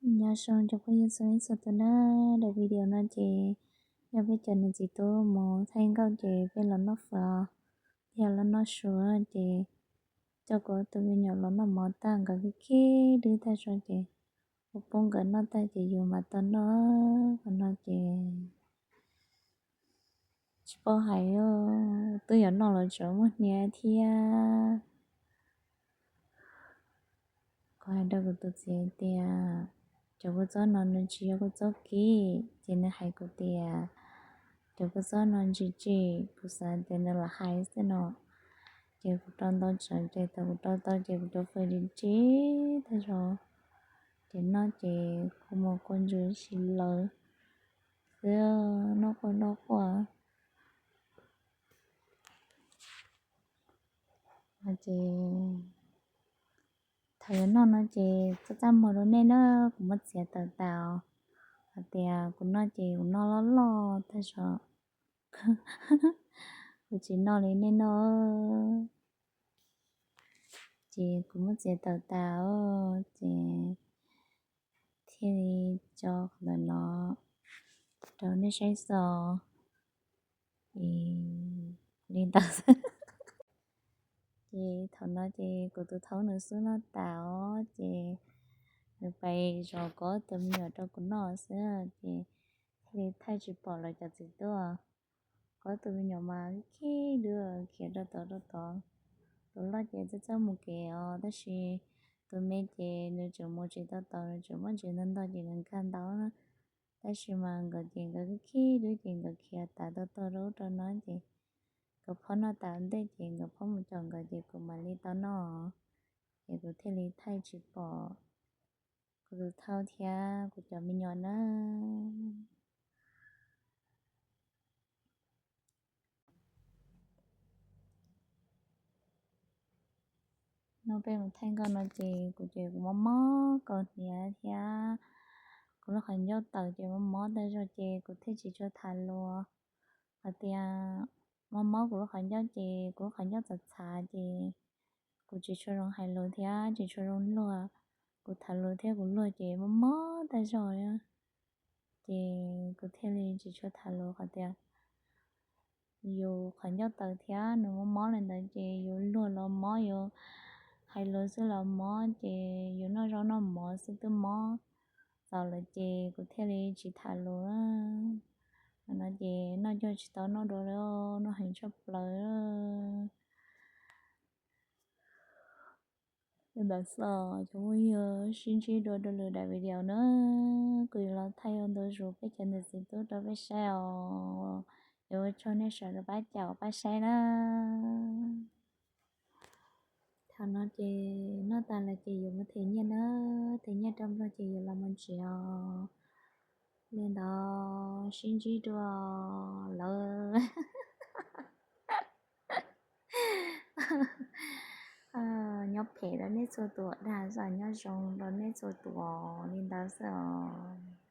Nyob zoo cov phooj ywg txhua leej txhua tus na, daim video no ces yog peb cov niam txiv tub mus thaij nkauj ces peb los noj fawm os, yog los noj su ces coj kuv ob tug me nyuam los noj mov tag nkawd khib khib dub tag zog ces kuv pub nkawd noj tag ces yus mam tau noj. Qhov no ces tsis paub hais, twb yuav noj los tseem muaj hnia thiab. Kuv hais rau kuv tus txiv tias cov kua txob no nws tsis yog kua txob kib, ces nws hais kuv tias cov kua txob no ntsim tsim, kuv xav tias nws lam hais xwb no. Ces kuv rau ntau tsev ces thaum kuv rau tau ces kuv cov fawm ntsim tsim tag zog, ces noj ces kua muag kua ntsws si lawm xwb, noj quaj noj quaj. Ces thaum yuav noj no ces txaj txaj muag rau nej na, kuv muab txiav tawm tas os. Hais tias kuv noj ces kuv noj loj loj tag zog, kuv tsis noj li nej noj. Ces kuv muab txiav tawm tas os, ces thiaj li tso qhov ntawm no rau nej saib xwb. Li ntawd xwb. Ces thaum no ces kuv tus thaub nws xub noj tas os, ces nws pais zov kuv ob tug me nyuam rau kuv noj xwb, ces thiaj li thaij tsis pom lawv cov txiv tub. Kuv ob tug me nyuam mas khib dub khiav rau tod rau tod. Tus loj ces txawj txawj mus kev os, tab sis tus me ces nws tseem mus tsis tau tod, nws tseem muaj ntsis ntog ntog ces nws nkag ntau na. Tab sis mas nkawd ces nkawd khib dub ces nkawd khiav tas tau tog rau ub rau no ces nkawd phob noj tas ntej ces nkawd phob mus caum nkawd ces kuv mam li tau noj, ces kuv thiaj li thaij tsis pom kuv tus thaub thiab kuv cov me nyuam na. No peb mus thaij nkauj no ces kuv ces kuv mob mob kaus hniav thiab kuv lub qhov ncauj tawm ces mob mob tag zog ces kuv thiaj tsis tshua tham lus. Hais tias mob mob kuv lub qhov ncauj ces kuv lub qhov ncauj txhav txhav ces kuv tsis tshua zoo hais lus thiab tsis tshua zoo luag. Kuv tham lus thiab kuv luag ces mob mob tag zog. Ces kuv thiaj li tsis tshua tham lus qhov tias yus qhov ncauj tawm thiab nws mob mob li ntawd ces yus luag los mob, yus hais lus xwb los mob, ces yus noj zaub noj mov xwb twb mob txaus lawm ces kuv thiaj li tsis tham lus. Qhov no ces noj cuag tsis tau noj dua li, noj heev tshaj plaws. Li ntawd xwb cov phooj ywg, sib ntsib dua rau lwm daim video na, kuv yuav los thaij ua ntu zus peb cov niam txiv tub rau peb saib os. Yuav ua tsaug nej sawv daws pab caum pab saib na. Thaum no ces noj tas lawm ces yuav mus them nyiaj na, them nyiaj rau Nplog ces yuav los mus tsev os. Li ntawd sib ntsib dua lawm. Nyob phem rau nej txhua tus, dag zam nyob zoo rau nej txhua tus li ntawd xwb os.